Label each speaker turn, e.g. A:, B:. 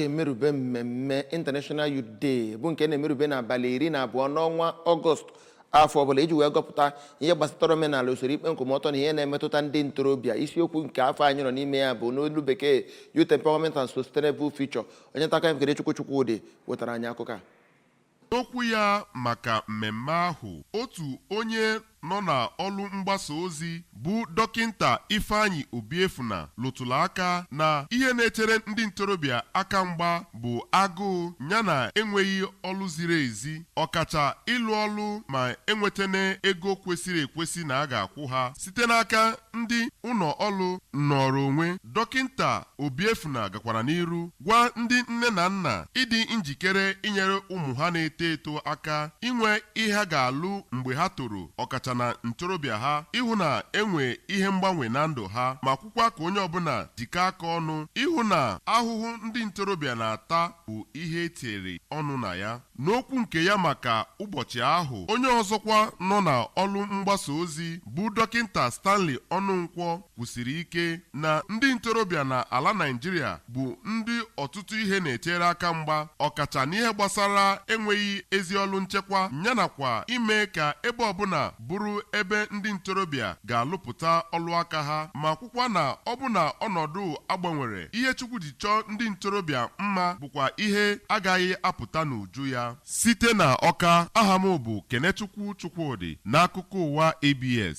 A: Ga-emerube mmemme International Youth Day, bụ nke na-emerube n'abalị 12 n'ọnwa Ọgọst afọ ọbụla, iji wee gọpụta ihe gbasatara omenala, usoro ikpe nkwụmọtọ na ihe na-emetụta ndị ntorobịa. Isiokwu nke afọ anyị nọ n'ime ya bụ, n'olu bekee, Youth Empowerment and Sustainable Future. Onye nta akụkọ Kenechukwu Chukwudị wetara anyị akụkọ a.
B: N'okwu ya maka mmemme ahụ, otu onye nọ na ọlụ mgbasa ozi bụ Dọkịnta Ifeanyị Obiefuna lụtụrụ aka na ihe na-echere ndị ntorobịa aka mgba bụ agụụ yana enweghị ọlụ ziri ezi, ọkacha ịlụ ọlụ ma enwetana ego kwesịrị ekwesị na a ga-akwụ ha site n'aka ndị ụlọ ọlụ nnọrọ onwe. Dọkịnta Obiefuna gakwara n'iru gwa ndị nne na nna ịdị njikere inyere ụmụ ha na-eto eto aka inwe ihe ha ga-alụ mgbe ha toro, ọkacha na ntorobịa ha, ịhụ na enwe ihe mgbanwe na ndụ ha, ma kwukwa ka onye ọbụla jikọ aka ọnụ ịhụ na ahụhụ ndị ntorobịa na-ata bụ ihe etinyere ọnụ na ya. N'okwu nke ya maka ụbọchị ahụ, onye ọzọkwa nọ na ọlụ mgbasa ozi bụ Dọkịnta Stanley Ọnụnkwọ kwusiri ike na ndị ntorobịa na ala Naịjirịa bụ ndị ọtụtụ ihe na-echere aka mgba, ọkacha n'ihe gbasara enweghị ezi ọlụ nchekwa yanakwa ime ka ebe ọbụla bụrụ ebe ndị ntorobịa ga-alụpụta ọlụ aka ha, ma kwukwa na ọ bụ na ọnọdụ agbanwere, ihe Chukwu ji chọọ ndị ntorobịa mma bụkwa ihe agaghị apụta n'uju ya. Site na Ọka, aha m bụ Kenechukwu Chukwudị, n'akụkọ ụwa ABS.